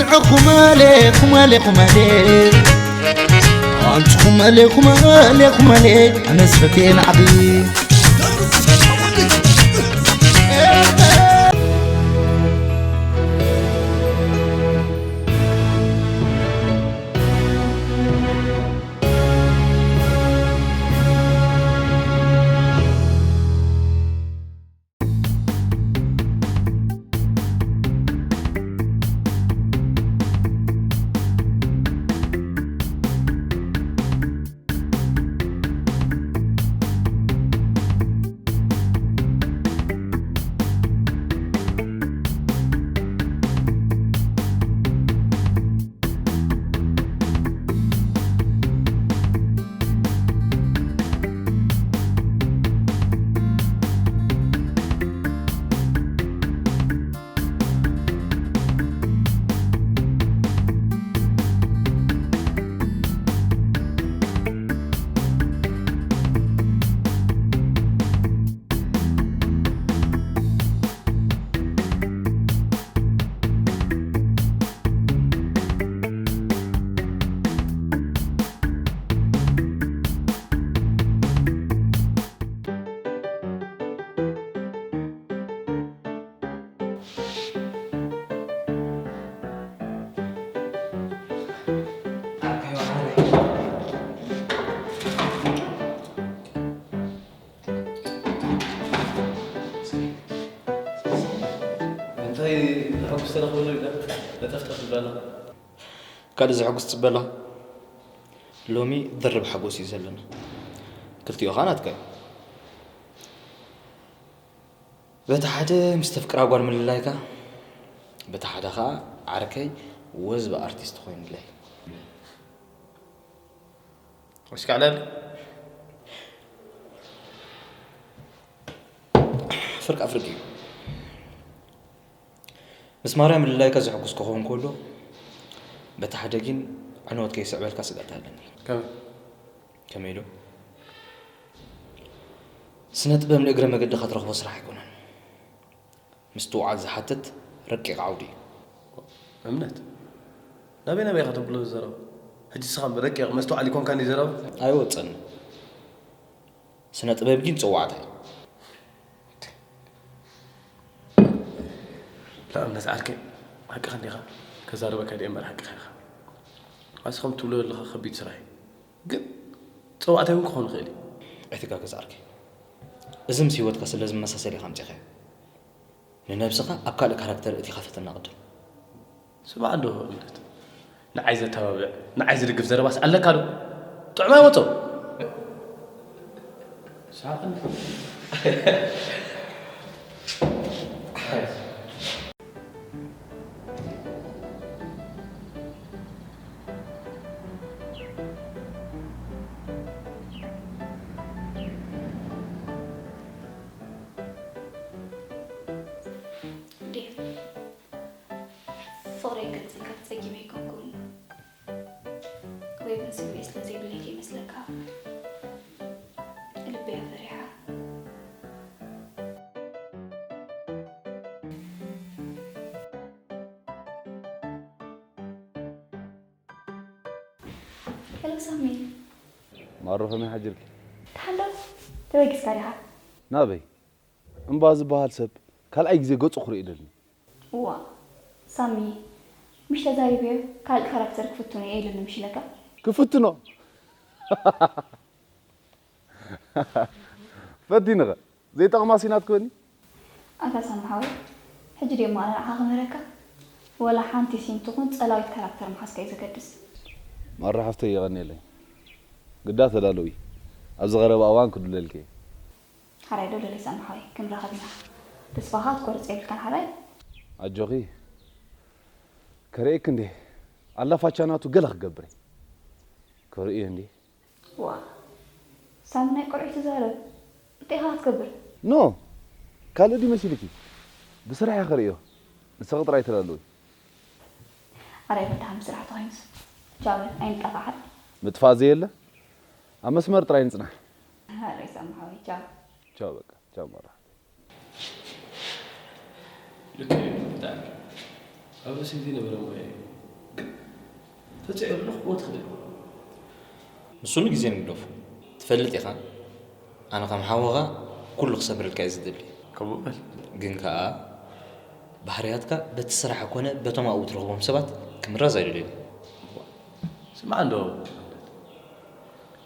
ንዕኹም ኣለ፣ ኹም ኣለ፣ ኹም ኣለ። ኣንቱኹም ኣለ፣ ኹም ኣለ፣ ኹም ኣለ። ኣነስ ፈቴ ንዓቢ። እንታይ ዘሐጉስ ተረኽበሉ ኢለ ለጠፍጠፍ ትብል ኣለኻ? ካልእ ዘሐጉስ ትጽበ ኣለኻ? ሎሚ ድርብ ሓጎስ እዩ ዘለና። ክልቲኡ ኸኣ ናትካ እዩ። በቲ ሓደ ምስ ተፍቅራ ጓል ምልላይካ፣ በቲ ሓደ ኸኣ ዓርከይ ወዝቢ ኣርቲስት ኮይኑለይ። ወስካ ዕለል። ፍርቂ ኣፍርቂ እዩ። ምስ ማርያም ምልላይካ ዘሐጉስ ክኸውን ከሎ፣ በቲ ሓደ ግን ዕንወት ከይስዕበልካ ስግኣት ኣለኒ። ከመይ? ከመይ ኢሉ? ስነ ጥበብ ንእግረ መገድኻ ትረኽቦ ስራሕ ኣይኮነን። ምስትውዓል ዝሓትት ረቂቕ ዓውዲ እዩ። እምነት? ናበይ ናበይ ኢኻ ተብሎ ዘረባ? ሕጂ ንስኻ ረቂቕ መስትውዓል ይኮንካን እዩ ዘረባ? ኣይወጸንን። ስነ ጥበብ ግን ጸዋዕታ እዩ። ንኣብነት ዓርከይ፣ ሓቅኻ እንዲኻ፣ ከዛርበካ ድየ እምበር ሓቅኻ ኢኻ። ኣስኹም ትብሎ ዘለኻ ከቢድ ስራሕ እዩ። ግን ጸዋዕታይ እውን ክኸውን ይኽእል እዩ። ኣይትጋገዝ ዓርከይ። እዚ ምስ ህይወትካ ስለ ዝመሳሰል ኢኻ ኣምጺኻዮ። ንነብስኻ ኣብ ካልእ ካራክተር እቲኻ ፈትና ቅድም። ስማዕ እንዶ እምነት፣ ንዓይ ዘተባብዕ፣ ንዓይ ዝድግፍ ዘረባስ ኣለካ ዶ? ጥዑም ኣይወጾ። ሳቕን። ዴቭ፣ ፍቕረይ ክገልጸልካ ተጸጊመ ኣይኮንኩን። ወይ እውን ስምዒት ስለ ዘይብለይ ከይመስለካ። ልበይ እያ ፈሪሓ። ሄሎ ሳሚ። ማሮ ከመይ ሓጅርኪ? ደሓን ዶ? ተበጊስካ ዲኻ? ናበይ? እምባ ዝበሃል ሰብ ካልኣይ ግዜ ገጹ ክርኢ ይደሊ። እዋ፣ ሳሚ፣ ምሽ ተዛሪበዮ፣ ካልእ ካራክተር ክፍትኖ እየ ኢሉኒ ምሽ ኢለካ? ክፍትኖ? ፈቲንኸ? ዘይጠቕማ ሲናት ክበኒ? ኣታ ሳሚ ሓወይ፣ ሕጂ ደማ ንዓኻ ክምህረካ? ወላ ሓንቲ ሲን ትኹን ጸላዊት ካራክተር ምሓዝካ እዩ ዘገድስ። ማራ ሓፍተይ የቐንየለይ። ግዳ ተዳለዊ። ኣብዚ ቀረባ እዋን ክድለልኪ እየ። ሓራይ ዶ ደለይ ሳሚ ሓወይ፣ ክንራኸብ ኢና። ተስፋኻ ክትቆርጽ የብልካን ሓራይ። ኣጆኺ። ከርእየኪ እንዴ? ኣላ ፋቻ ናቱ ገለ ክገብር እየ። ከርእዮ እንዴ? ዋ፣ ሳሚ ናይ ቆልዑ ትዛረብ። እንታይ ኢኻ ክትገብር? ኖ፣ ካልእ ድዩ መሲልኪ? ብስራሕ እየ ከርእዮ። ንስኺ ጥራይ ተዳለዊ። ኣራይ በል ደሓን ብስራሕ ተኾይኑስ። ቻው በል፣ ኣይንጣፋዕ። ምጥፋእ ዘየለ፣ ኣብ መስመር ጥራይ ንጽናሕ። ኣራይ ሳሚ ሓወይ፣ ቻው። ቻው በቃ፣ ቻው ማራ። ልክዕ እዩ፣ ብጣዕሚ። ኣብ ርእሲ ዘይነበረ ሞያ እዩ። ክትዕርፍ ክትብል። ንሱ ንግዜ ንግደፎ። ትፈልጥ ኢኻ፣ ኣነ ከም ሓወኻ ኩሉ ክሰብረልካ እየ ዝደሊ። ከምኡ በል። ግን ከኣ ባህርያትካ በቲ ስራሕ ኮነ በቶም ኣብኡ ትረኽቦም ሰባት ክምረዝ ኣይደልዮን። ስማዕ እንዶ፣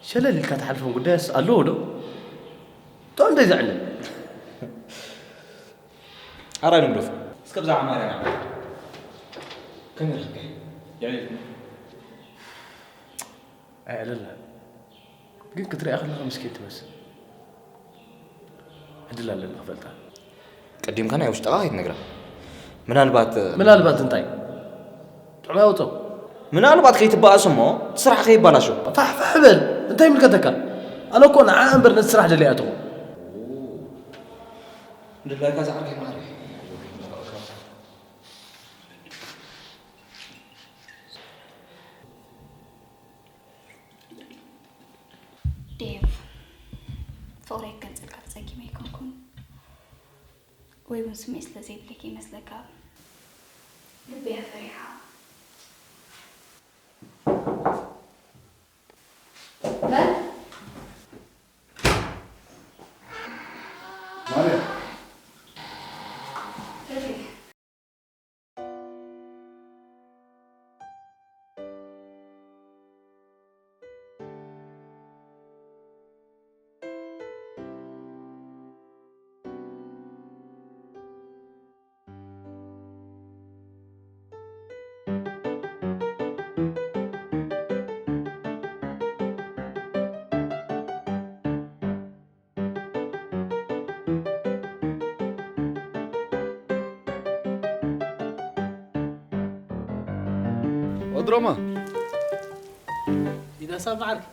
ሸለል ኢልካ ትሓልፎም ጉዳያስ ኣለዎ ዶ? ጥዑም እንታይ ዘዕልል? ኣራይ ንግደፎ። እስከ ብዛዕባ ማርያም ከመይ ረኺብካዮ? የዕሊልኩም? ኣየዕለልናን። ግን ክትሪኣ ከለኻ ምስኪን ትመስል። ዕድል ኣለና ክፈልጣ። ቀዲምካ ናይ ውሽጥኻ ከይትነግራ። ምናልባት ምናልባት እንታይ? ጥዑም ኣይወጾ። ምናልባት ከይትበኣስ እሞ እቲ ስራሕ ከይባላሾ። ፋሕ ፋሕ በል። እንታይ ይምልከተካ? ኣነ እኮ ንዓ እምበር ነቲ ስራሕ ደልየ ኣተኹ። ድላይካ ዝዓርከይ ማዕረ። ዴቭ፣ ፍቕረይ ክገልጸልካ ተጸጊመ ኣይኮንኩን፣ ወይ እውን ስምዒት ስለ ዘይብለኪ ይመስለካ፣ ልበይ ፈሪሓ። መን? ማርያ። ተፈይ። ኦድሮማ። ኢዳ ሳብ መዓርግ።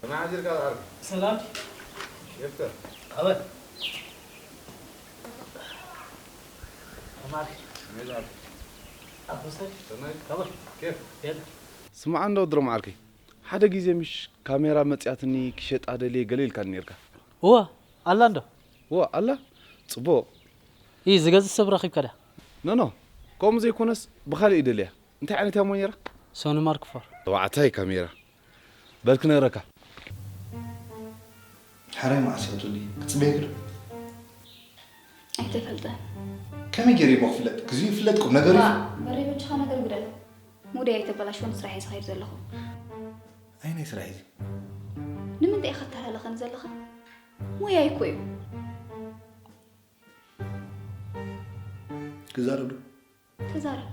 ከመይ ሓዲርካ ዝዓርከይ? ሰላም። ኬፍከ? ኣበል። ከመይ ዝዓርከይ? ኣበል። ከመይ? ኣበል። ኬፍ? የለ። ስማዕ እንዶ ኦድሮማ ዓርከይ፣ ሓደ ግዜ ምሽ ካሜራ መጽያትኒ ክሸጣ ደልየ ገለ ኢልካኒ ኔርካ። እወ፣ ኣላ እንዶ? እወ፣ ኣላ። ጽቡቕ። ኢ ዝገዝእ ሰብ ረኺብካ ድያ? ኖ፣ ኖ። ከምኡ ዘይኮነስ ብኻልእ ይደልያ። እንታይ ዓይነት እያ እሞ ነይራ? ሶኒ ማርክ ፎር። ተባዕታይ ካሜራ። በል ክነግረካ። ሕራይ መዓስ እያ ትብሊ? ክጽበየኪ ዶ? ኣይተፈልጠን። ከመይ ገይረ እሞ ክፍለጥ? ግዜኡ ይፍለጥ፣ ቁም ነገሩ ዋ፣ ይፍለጥ። በሬ በጃኻ ነገር ግደፍ። ሙደይ ኣይተበላሽወን፣ ስራሕ እየ ዝኸይድ ዘለኹ። ኣየናይ ስራሕ እዩ እዚ? ንምንታይ ኢኻ ተታላልኸኒ ዘለኻ? ሞያይ እኮ እዩ። ክዛረብ ዶ? ተዛረብ።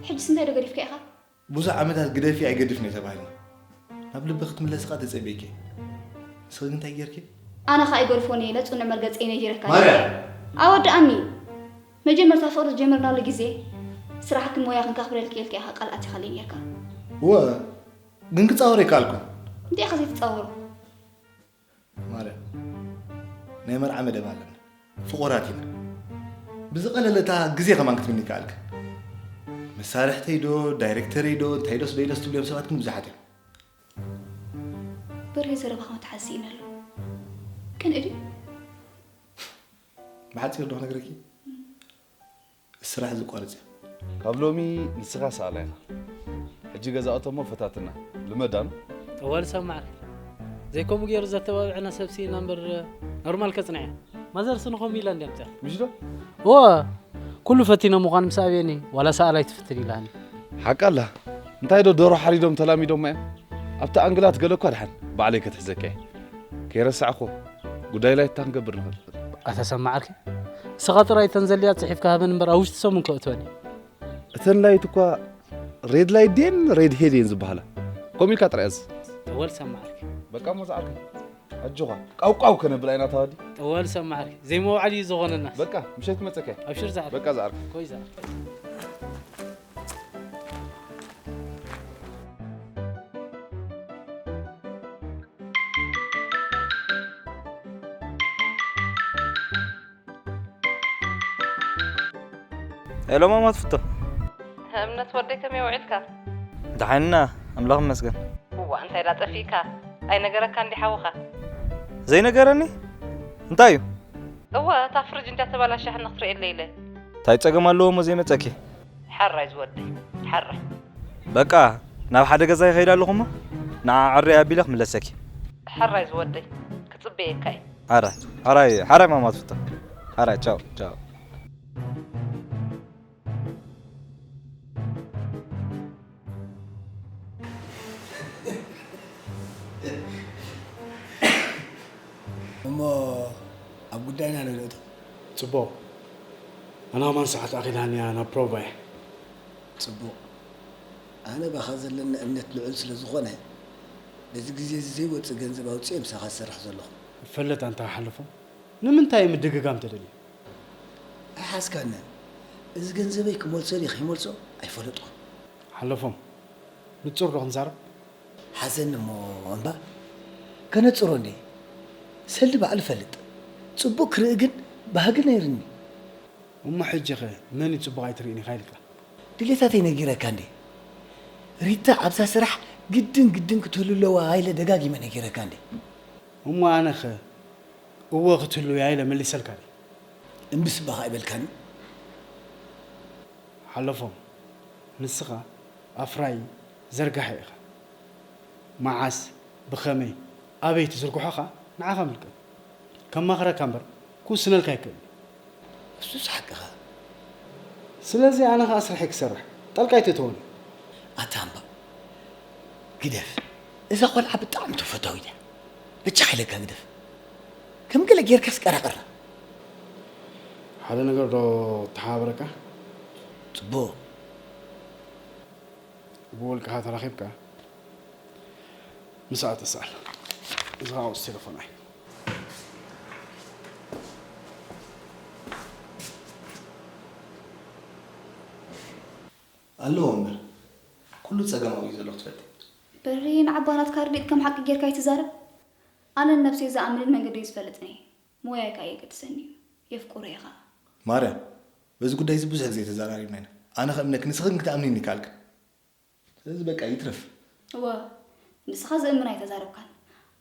ሕጅስ እንታይ ዶ ገዲፍካ ኢኻ? ብዙሕ ዓመታት ግደፊ ኣይገድፍን እየ ተባሂልና። ናብ ልቢ ክትምለሲ ኸኣ ተጸብየኪ እየ። ንስኺ ግን እንታይ ጌርኪ? ኣነ ኸኣ ኣይገድፎን እየ፣ ኢለ ጽኑዕ መርገጸይ ነጊረካ ማርያ! ነይረ። ኣወድኣኒ። መጀመርታ ፍቕሪ ዝጀመርናሉ ግዜ፣ ስራሕክን ሞያኽን ከኽብረልኪ እየ ኢልካ ኢኻ ቃል ኣቲኻለይ ኔርካ። እወ፣ ግን ክጻወር ኣይከኣልኩን። እንታይ ኢኻ ዘይትጻወሮ? ማርያ፣ ናይ መርዓ መደብ ኣለና። ፍቑራት ኢና። ብዝቐለለ እታ ግዜ ከማን ክትብልኒ ይከኣልካ። መሳርሕተይ ዶ፣ ዳይሬክተረይ ዶ፣ እንታይ ዶስ በይዶስ ትብልዮም ሰባት ግን ብዙሓት እዮም። በሬ ዘረባኻ መትሓዚ ስኢነ ኣለኹ። ቅንኢ ድዩ? ብሓጺር ዶ ክነግረኪ? ስራሕ ዘቋርጽ እያ። ካብ ሎሚ ንስኻ ሰኣላይ ኢኻ። ሕጂ ገዛ እቶ እሞ ፈታትና። ልመዳ ነው። ጠዋል ሰማዕክ። ዘይከምኡ ገይሩ ዘተባብዐና ሰብ ስኢና እምበር ኖርማል ከጽንዕ እያ። ማዘርስ ንኸምኡ ኢላ እንድያ ምጽኣ። ምሽ ዶ? እወ፣ ኩሉ ፈቲነ ምዃን ምስ ኣብየኒ፣ ዋላ ሰኣላይ ትፍትን ኢላኒ። ሓቃ ኣላ። እንታይ ዶ ደርሆ ሓሪዶም ተላሚዶማ እዮም? ኣብቲ ኣንግላት ገለ እኳ ድሓን ባዕለይ ከትሕዘካ እየ። ከይረሳዕኹ፣ ጉዳይ ላይታ ክንገብር ንኽእል። ኣታ ሰማዕ ዓርከይ፣ ንስኻ ጥራይ እተን ዘድልያ ጽሒፍካ ሃበኒ እምበር ኣብ ውሽጢ ሰሙን ከእትወን እየ። እተን ላይት እኳ ሬድ ላይት ድየን ሬድ ሄድ እየን ዝበሃላ። ከምኡ ኢልካ ጥራይ ያዝ። ጠወል ሰማዕ ዓርከይ። በቃ እሞ ዝዓርከይ፣ ኣጆኻ፣ ቃውቃው ከነብላ ኢና ተዋዲ። ጠወል ሰማዕ ዓርከይ፣ ዘይመውዓል እዩ ዝኾነና። በቃ፣ ምሸት ክመጸካ እየ። ኣብሽር ዝዓርከይ። በቃ ዝዓርከይ። ኮይ ዝዓርከይ። ሄሎ ማማ ትፍቶ። እምነት ወደይ ከመይ ውዒልካ? ደሓንና ኣምላኽ ይመስገን። እዋ እንታይ ዳ ጠፊእካ? ኣይነገረካ እንዲ ሓውኻ? ዘይነገረኒ? እንታይ እዩ? እወ እታ ፍርጅ እንድያ ተባላሻሕኒ ክትርእየለይ ኢለ። እንታይ ጸገም ኣለዎ እሞ ዘይመጸኪ? ሕራይ ዝወደይ ሕራይ። በቃ ናብ ሓደ ገዛ ይኸይድ ኣለኹ እሞ፣ ንዓ ዕረ ኣቢለ ክምለሰኪ። ሕራይ ዝወደይ፣ ክጽበየካ እየ። ሕራይ፣ ሕራይ፣ ሕራይ ማማ ትፍቶ። ሕራይ፣ ቻው፣ ቻው። እሞ ኣብ ጉዳይና ንርእቶ። ጽቡቕ። ኣነ ከማን ሰዓት ኣኺላን እያ ናብ ፕሮቫ እየ። ጽቡቕ። ኣነ ባኻ ዘለኒ እምነት ልዑል ስለ ዝኾነ፣ በዚ ግዜ እዚ ዘይወጽእ ገንዘብ ኣውጽኤ ምሳኻ ዝሰርሕ ዘለኹ። ይፈለጥ ኣንታ ሓለፎም። ንምንታይ ምድግጋም ተደልዩ? ኣይሓዝካንን። እዚ ገንዘበይ ክመልሶ ድየ ከይመልሶ ኣይፈለጥኩን። ሓለፎም። ንጹር ዶ ክንዛረብ? ሓዘኒ እሞ እምባ ከነጽሮ እንዴ? ሰልዲ ባዕሉ ፈልጥ። ጽቡቕ ክርኢ ግን ባህጊ ነይርኒ። እሞ ሕጂ ኸ መን እዩ ጽቡቕ ኣይትርእን ኢኻ ኢልካ? ድሌታተይ ነጊረካ እንዴ? ሪታ ኣብዛ ስራሕ ግድን ግድን ክትህሉ ኣለዋ ኢለ ደጋጊመ ነጊረካ እንዴ? እሞ ኣነ ኸ እወ ክትህሉ እያ ኢለ መሊሰልካ ድየ? እምቢ ስባኻ ኣይበልካኒ? ሓለፎም፣ ንስኻ ኣፍራዪ ዘርጋሒ ኢኻ። መዓስ፣ ብኸመይ፣ ኣበይ ትዝርግሖ ኸኣ ንዓኻ ምልከት። ከማኽረካ እምበር ክውስነልካ ኣይክእልን። እሱስ ሓቅኻ። ስለዚ ኣነ ኸኣ ስርሐይ ክሰርሕ ጣልቃ ኣይትእተወኒ። ኣታ እምባ፣ ግደፍ። እዛ ቖልዓ ብጣዕሚ ተፈታዊት እያ። በጃኻ ኢለካ ግደፍ። ከም ገለ ጌርካስ ቀራቕራ። ሓደ ነገር ዶ ተሓባብረካ? ጽቡቕ። ብውልቅኻ ተራኺብካ ምስኣ ተሰኣል። እዚ ኸኣ ውስ ቴሌፎና እዩ። ኣለዎ እምበር፣ ኩሉ ጸገም ኣብኡ እዩ ዘሎ ክትፈልጢ። በሪ፣ ንዓባ ናትካ ርድኢት ከም ሓቂ ጌርካ ኣይትዛረብ። ኣነ ንነብሰይ ዝኣምንን መንገደይ ዝፈልጥን እየ። ሞያይ ከኣ የገድሰኒ እዩ። የፍቅሮ እየ ኸኣ። ማርያ፣ በዚ ጉዳይ እዚ ብዙሕ ግዜ ተዘራሪብና ኢና። ኣነ ክእምነኪ፣ ንስኺ ግን ክትኣምኒኒ ይከኣልክን። ስለዚ በቃ ይትረፍ። እወ፣ ንስኻ ዝእምን ኣይተዛረብካን።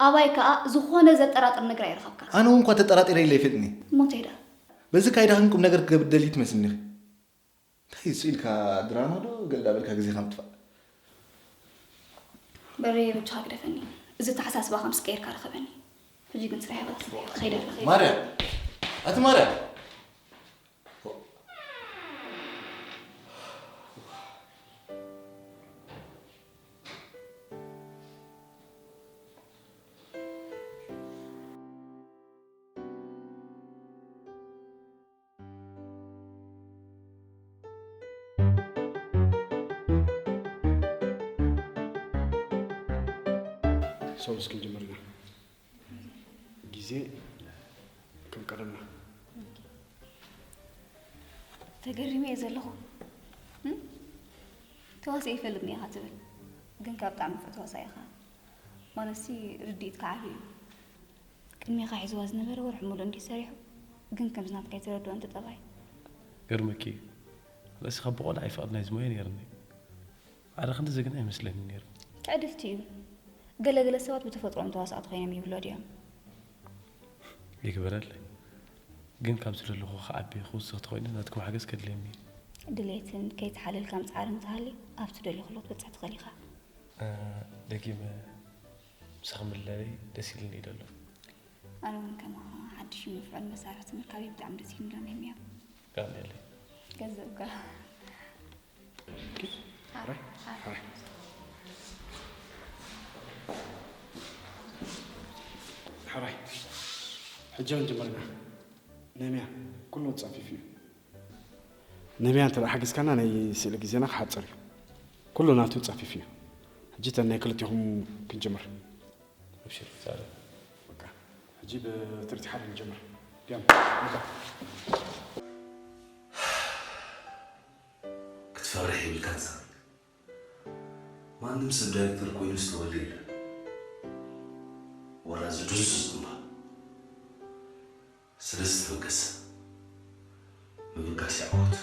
ኣባይ ከኣ ዝኾነ ዘጠራጥር ነገር ኣይረኸብካን። ኣነ እውን እኳ ተጠራጢረ ኢለ ኣይፈልጥን እየ። እሞ እንታይ ደኣ? በዚ ካይዳኽን ቁም ነገር ክገብር ደልዪ ትመስልኒ ኢኺ። እንታይ እሱ ኢልካ ድራማ ዶ ገለ እንዳበልካ ግዜኻ ምጥፋእ? በርየ በጃኻ ግደፈኒ። እዚ ኣተሓሳስባኻ ምስ ቀየርካ ርኸበኒ። ሕጂ ግን ስራሕ ይቐጽል። ክኸይድ ኣለኹ። ማርያ! ኣቲ ማርያ! ሰው እስክንጀምር ኢና። ግዜ ከም ቀደምና። ተገሪመ እየ ዘለኹ። እም? ተዋስኦ ይፈልጥኒ ኢኻ ትብል፣ ግን ካብ ብጣዕሚ ንፉዕ ተዋሳኢ ኢኻ። ማለትሲ ርድኢትካ ዓብዩ እዩ። ቅድሜኻ ሒዝዋ ዝነበረ ወርሒ ሙሉእ እንድዩ ሰሪሑ፣ ግን ከምዚ ናትካ ኣይተረድኦን እቲ ጠባይ። ገርመኪ እዩ። ርእሲ ካብ ብቆልዓ ይፈቕድ ናይ ዝሞየ ነይርኒ። ኣረ ክንድዚ ግን ኣይመስለኒ ነይሩ። ትዕድልቲ እዩ። ገለ ገለ ሰባት ብተፈጥሮኦም ተዋሳእቲ ኮይኖም ይውለዱ እዮም። ይግበረለይ። ግን ካብዚ ዘለኹ ክዓቢ ክውስኽ ተኾይነ ናትኩም ሓገዝ ከድልየኒ እዩ። ድሌትን ከይተሓለልካ ምጽዓርን እንተሃልዩ ኣብቲ ደለኹ ክትበጽሕ ትኽእል ኢኻ። እ፣ ደጊመ ምሳኺ ምልለለይ ደስ ኢሉኒ እዩ ዘሎ። ኣነ እውን ከማኻ ሓድሽ ንፉዕን መሳርሕቲ ምርካበይ ብጣዕሚ ደስ ኢሉኒ ኣሎ ሄምያ። የቐንየለይ። ገንዘብካ። ኦኬ። ሕራይ፣ ሕራይ። ሕራይ። ሕጂ ክንጅምር ኢና። ነህምያ፣ ኩሉ ጸፊፍ እዩ። ነህምያ እንተ ደኣ ሓጊዝካና ናይ ስእሊ ግዜና ክሓጽር እዩ። ኩሉ ናቱ ጸፊፍ እዩ። ሕጂ እተን ናይ ክልቴኹም ክንጅምር። ኣብሽር፣ ይጻረ። በቃ፣ ሕጂ ብትርኢት ሓደ ንጀምር። ድያም፣ በቃ። ክትፈርሕ የብልካን ሳሚ። ማንም ሰብ ዳይሬክተር ኮይኑ ዝተወልደ የለን። ወላ እዚ ድንዙዝ እምባ። ስለዚ ተበገስ። ምብጋስ ይዓወት።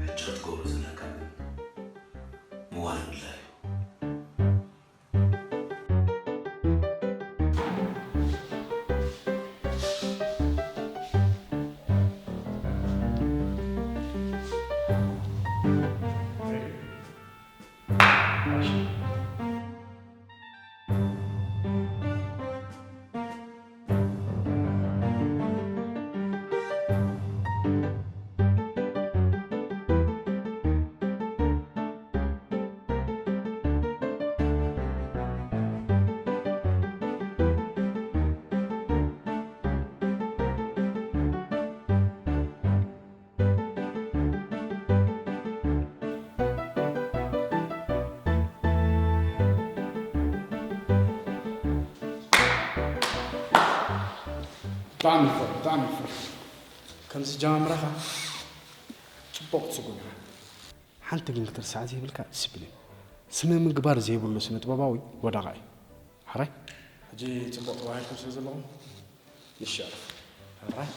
ሕጂ ክትገብሮ ዘለካ ግን ምዋል ምድላይ እዩ። ብጣዕሚ ይፈርድ፣ ብጣዕሚ ይፈርድ። ከምዚ ጀማምራኻ ጽቡቕ ትስጉም ኢኻ። ሓንቲ ግን ክትርስዓ ዘይብልካ ዲስፕሊን። ስነ ምግባር ዘይብሉ ስነ ጥበባዊ ወዳቓ እዩ። ሕራይ? ሕጂ ጽቡቕ ተባሂልኩም ስለ ዘለኹም ይሻል። ሕራይ?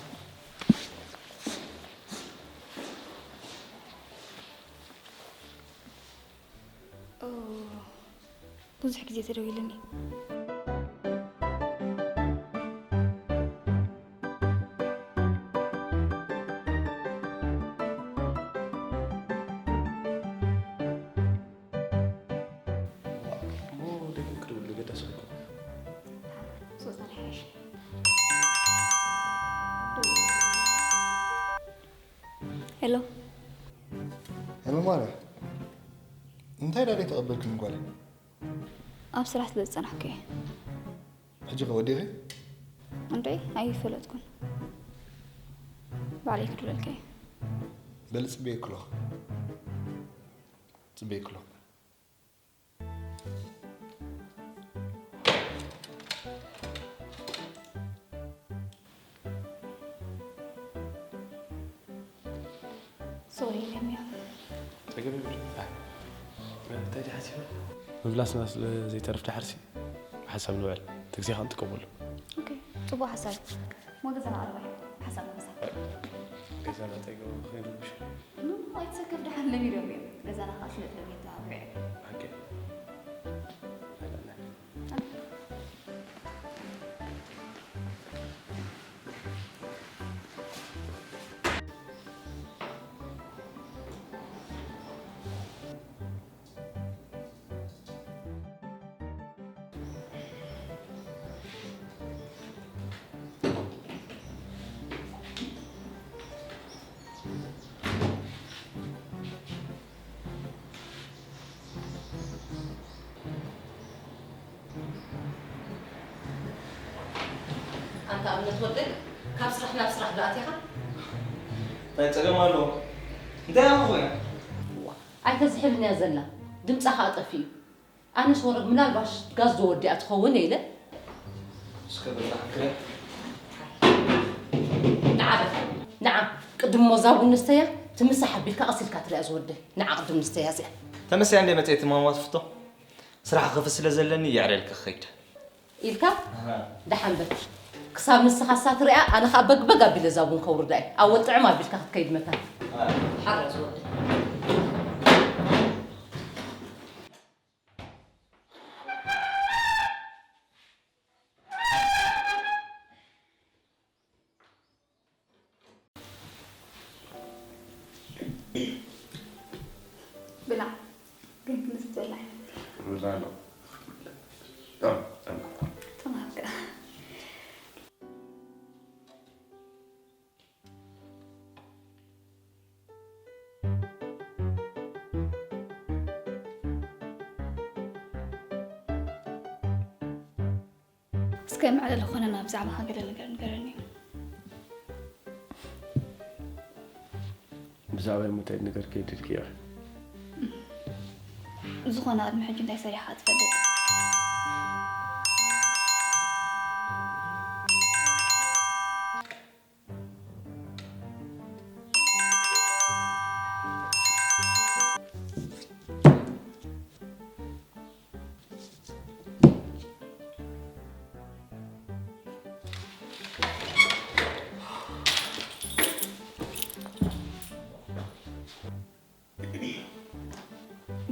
ኦ፣ ብዙሕ ግዜ ተደዊሉኒ። እሞ ደጊም ክድውል ገዳሲ ኣይኮነን። ሶስና ይሓይሽ። ሄሎ። ሄሎ ማርያ፣ እንታይ ዳኣ ተቐበልክኒ ጓለይ? ኣብ ስራሕ ስለ ዝጸናሕኩ እየ። ሕጂ ከ ወዲኺ? እንዴ፣ ኣይፈለጥኩን። ባዕለይ ክድውለልካ እየ። በሊ ጽበየኪ ኣለኹ። ጽበየኪ ኣለኹ። ሶሪ ኢለምያ። ጸገም የብሉን። ኣይ፣ እንታይ ድኣ ሓሲበ? ምምላስና ስለ ዘይተርፍ ድሓርሲ ብሓሳብ ንውዕል። እቲ ግዜ ከኣ ንጥቀመሉ። ኦኬ፣ ጽቡቕ ሓሳብ። እሞ ገዛና ቀረባ እዩ። ሓሳብ ንምሳሕ። ገዛና እንታይ ገበሩ? ከይዱ ምሽ? ኖ፣ ኣይትሰከፍ፣ ደሓን ለሚዶም እዮም። ገዛና ከኣ ስለ ጥበብ የተባብዑ እዮም። ሓቂ? ኣይበላን። ኣንታ ኣብነት ወደይ፣ ካብ ስራሕ ናብ ስራሕ ዶ ኣቲኻ? እንታይ ጸገም ኣለዎ? እንታይ ኢኻ ኮይና? ዋ፣ ኣይተዝሕልን እያ ዘላ። ድምጻ ኸኣ ጠፊኡ። ኣነስ ወረግ ምናልባሽ ጋዝ ዶ ወዲኣ ትኸውን ኢለ። እስከ በላ ክረ። ንዓ በል፣ ንዓ። ቅድም እሞ እዛ ቡን ንስተያ፣ ትምሳሕ ኣቢልካ ቀስ ኢልካ ትሪኣ ዝወደይ። ንዓ ቅድም ንስተያ እዚኣ። ተመሰያ እንደ መጽየት ማማ ትፍቶ። ስራሕ ክኸፍል ስለ ዘለኒ የዕለልካ ክኸይድ። ኢልካ? ኣሃ። ደሓን በል። ክሳብ ንስኻ እሳ ትሪኣ፣ ኣነ ኸኣ በግ በግ ኣቢለ እዛ ቡን ከውርዳ እየ። ኣወል ጥዕም ኣቢልካ ክትከይድ መታን። ኣሃ። ሓራ ዝወደይ። ብላ፣ ግን ክንስ ትበልዕ። ብላ ኣሎ። ጸም፣ ጸም። ጥማት ከኣ። እስከ መዕለሊ ኾነና ብዛዕባኻ ገለ ነገር ንገረኒ። ብዛዕባ ምንታይ ነገር ከይድልኪ ኢኺ? ዝኾነ ቅድሚ ሕጂ እንታይ ሰሪሕኻ ትፈልጥ?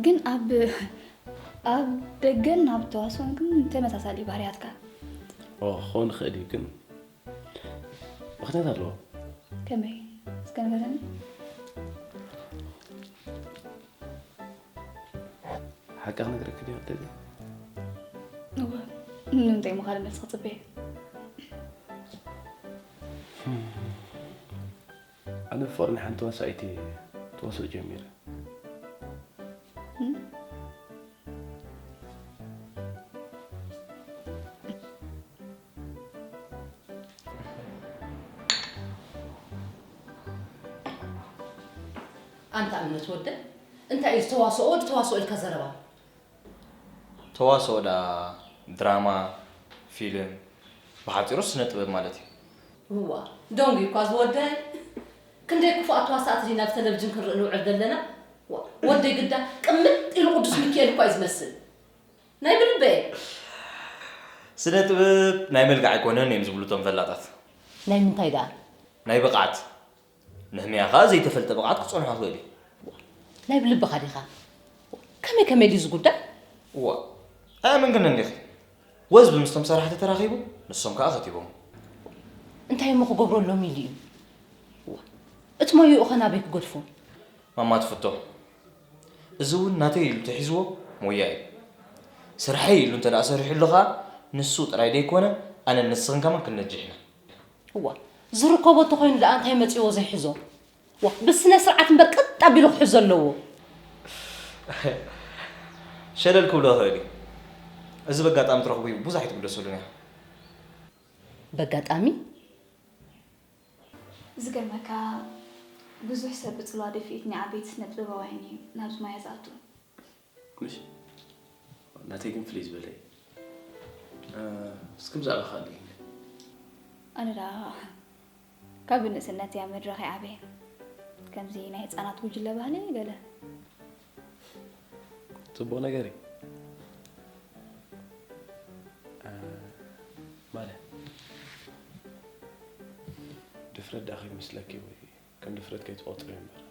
ግን ኣብ፣ ኣብ ደገን ኣብ ተዋስኦን ግን ተመሳሳሊ ባህርያትካ። ኦ፣ ክኸውን ይኽእል እዩ፣ ግን ምኽንያት ኣለዎ። ከመይ? እስከ ንገረኒ። ሓቂ ክነግረኪ ድየ ትደልዪ? እወ። ንምንታይ እሞ ካልእ መልሲ ክጽበ እየ? ኣነ ብፍቕሪ ናይ ሓንቲ ተዋሳኢት እየ ተዋስኦ ጀሚረ። እም? ኣንታ እምነት ወደ፣ እንታይ እዩ ተዋስኦ ወዲ ተዋስኦ ኢልካ ዘረባ? ተዋስኦ ደኣ ድራማ፣ ፊልም፣ ብሓጺሩ ስነ ጥበብ ማለት እዩ። እዋ፣ ደንጉዩ እኳ ዝወደይ። ክንደይ ክፉኣት ተዋሳእቲ ዲና ኣብ ተለቪጅን ክንርኢ ንውዕል ዘለና? ዋ፣ ወደይ ግዳ ቅምጥ ኢሉ ቅዱስ ሚካኤል እኳ እዩ ዝመስል። ናይ ብልበይ። ስነ ጥበብ ናይ መልክዕ ኣይኮነን እዮም ዝብሉ እቶም ፈላጣት። ናይ ምንታይ ደኣ? ናይ ብቕዓት። ንህምያ ኸኣ ዘይተፈልጠ ብቕዓት ክጸንሖ ይኽእል እዩ። ናይ ብልብኻ ዲኻ? ከመይ ከመይ ድዩ ዝጉዳይ? እዋ፣ ኣየመንክን እንዲኺ። ወዝቢ ምስቶም ሰራሕቲ ተራኺቡ፣ ንሶም ከኣ ከቲቦም። እንታይ እሞ ክገብረሎም ኢሉ እዩ? ዋ፣ እቲ ሞያኡ ኸ ናበይ ክገድፎ? ማማ ትፍቶ። እዚ እውን ናተይ ኢሉ ተሒዝዎ ሞያ እዩ። ስርሐይ ኢሉ እንተ ደኣ ሰሪሑሉ ኸኣ ንሱ ጥራይ ደይኮነ ኣነን ንስኽን ከማን ክንነጅሕ ኢና። እዋ፣ ዝርከቦ እንተኾይኑ ደኣ እንታይ መጺዎ ዘይሕዞ? ዋ፣ ብስነ ስርዓት እምበር ቅጥ ኣቢሉ ክሕዞ ኣለዎ። ሸለል ክብሎ ይኽእል እዩ። እዚ በጋጣሚ ትረኽቡ ብዙሕ ኣይትግደሰሉን ኢኻ። በጋጣሚ? ዝገርመካ ብዙሕ ሰብ ብጽልዋ ደፊኢት ናይ ዓበይቲ ስነ ጥበባውያን እዩ ናብዚ ሞያ ዝኣቱ። ምሽ ናተይ ግን ፍልይ ዝበለ እዩ። እስኪ ብዛዕባኻ ኣልይኒ። ኣነ ደኣ ካብ ንእስነት እያ መድረኸይ ዓብየ። ከምዚ ናይ ህፃናት ጉጅለ ባህሊ ገለ። ፅቡቕ ነገር እዩ። ማርያ ድፍረት ደኣ ከይመስለኪ ወይ ከም ድፍረት ከይትቆፅርዮ እምበር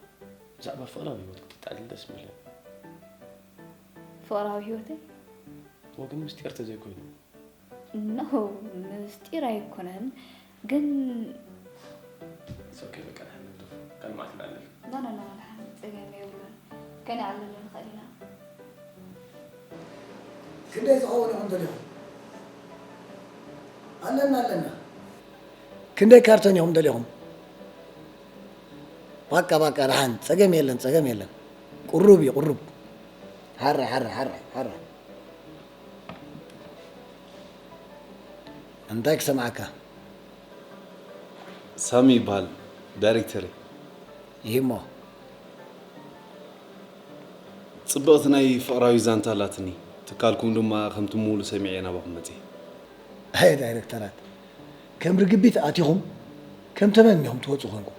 ብዛዕባ ፍቕራዊ ህይወት ክትጣዕልል ደስ ምበለኒ። ፍቕራዊ ህይወተይ? እወ ግን ምስጢር ተዘይኮይኑ። ኖ ምስጢር ኣይኮነን ግን It's okay በቃ ንሕና ንግደፎ ካልእ መዓልቲ ንኣልፍ። ኖ ኖ ኖ ደሓን ፀገም የብሉን ከነዕልለሉ ንኽእል ኢና። ክንደይ ዝኸውን ኢኹም ደሊኹም? ኣለና ኣለና። ክንደይ ካርቶን ኢኹም ደሊኹም? ባቃ ባቃ ደሓን ጸገም የለን ጸገም የለን። ቁሩብ እዩ ቁሩብ። ሓራ ሓራ ሓራ ሓራ። እንታይ ክሰምዓካ? ሳሚ ይበሃል ዳይሬክተረይ። ይሂሞ። ጽብቕቲ ናይ ፍቕራዊ ዛንታ ኣላትኒ። ትካልኩም ድማ ከም ትምውሉ ሰሚዐ ናባኹም መጺኤ። ኣየ ዳይረክተራት፣ ከም ርግቢት ኣቲኹም ከም ተመን ኢኹም ትወጹ ኮንኩም።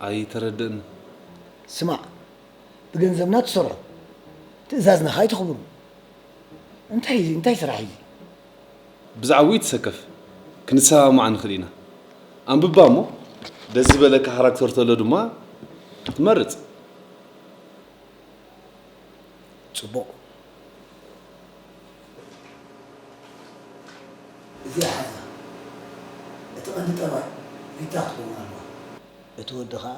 ኣይተረድእን። ስማዕ፣ ብገንዘብና ትሰርሑ፣ ትእዛዝና ከኣ ኣይተኽብሩ። እንታይ እንታይ ስራሕ እዩ? ብዛዕባኡ ይትሰከፍ፣ ክንሰማማዕ ንኽእል ኢና። ኣንብባ እሞ ደስ ዝበለካ ካራክተር ተሎ ድማ ትመርጽ። ጽቡቕ። እዚኣ ሓዛ። እቲ ቀንዲ ጠባይ ሪታ ክትከውን ኣለዋ። እቲ ወዲ ኸኣ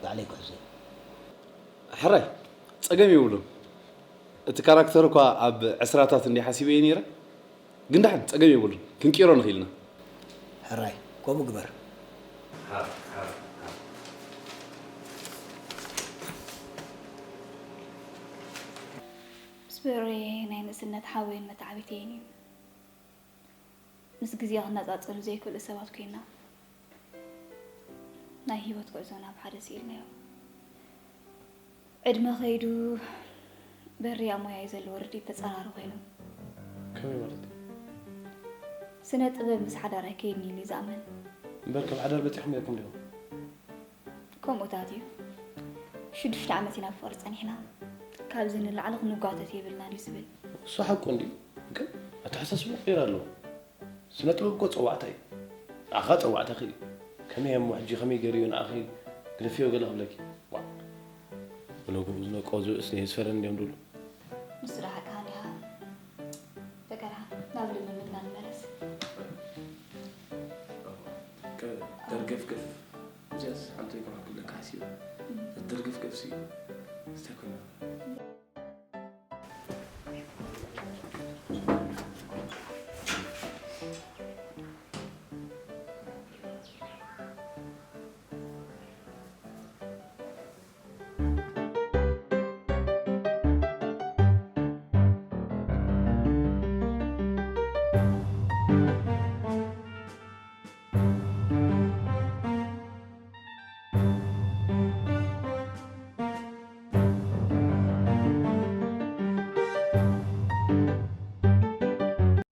ባዕለይ ክሕዞ። ሕራይ ጸገም የብሉን። እቲ ካራክተር እኳ ኣብ ዕስራታት እንዲ ሓሲበዮ ነይረ፣ ግን ደሓን ጸገም የብሉን ክንቅይሮ ንኽእል ኢና። ሕራይ ከምኡ ግበር። ምስ ብዕረየ ናይ ንእስነት ሓወይን መተዓቢተይን እዩ። ምስ ግዜ ክነጻጸሩ ዘይክእሉ ሰባት ኮይና ናይ ህይወት ጉዕዞና ብሓደ ስኢልናዮ። ዕድመ ከይዱ በሪ ኣብ ሞያይ ዘለዎ ርድኢት ተጻራሪ ኮይኑ። ከመይ ማለት እዩ? ስነ ጥበብ ምስ ሓዳር ኣይከይድን ኢሉ እዩ ዝኣምን። እምበር ካብ ሓዳር በጺሕኩም ነርኩም ዲኹም? ከምኡታት እዩ። ሽዱሽተ ዓመት ኢና ብፍቕሪ ጸኒሕና። ካብዚ ንላዕሊ ክንጓተት የብልናን እዩ ዝብል። እሱ ሓቁ እንድዩ፣ ግን ኣተሓሳስብኡ ክቕየር ኣለዎ። ስነ ጥበብ እኮ ጸዋዕታ እዩ። ንዓኻ ጸዋዕታኺ እዩ። ከመይ እሞ ሕጂ ከመይ ገይሩ እዩ ንዓኺ ግደፍዮ ገለ ክብለኪ? ዋእ። ብነግኡ ዝነቀዙ እስኒ የስፈረኒ እንድዮም ድብሉ። ንሱ ደሓካ እንዲኻ። በቃ ደሓን ናብ ልምምድና ንመለስ። ደርገፍገፍ እዚኣስ ሓንቲ ከማን ክብለካ ሓሲበ። ደርገፍገፍ ሲ እንታይ ኮይና?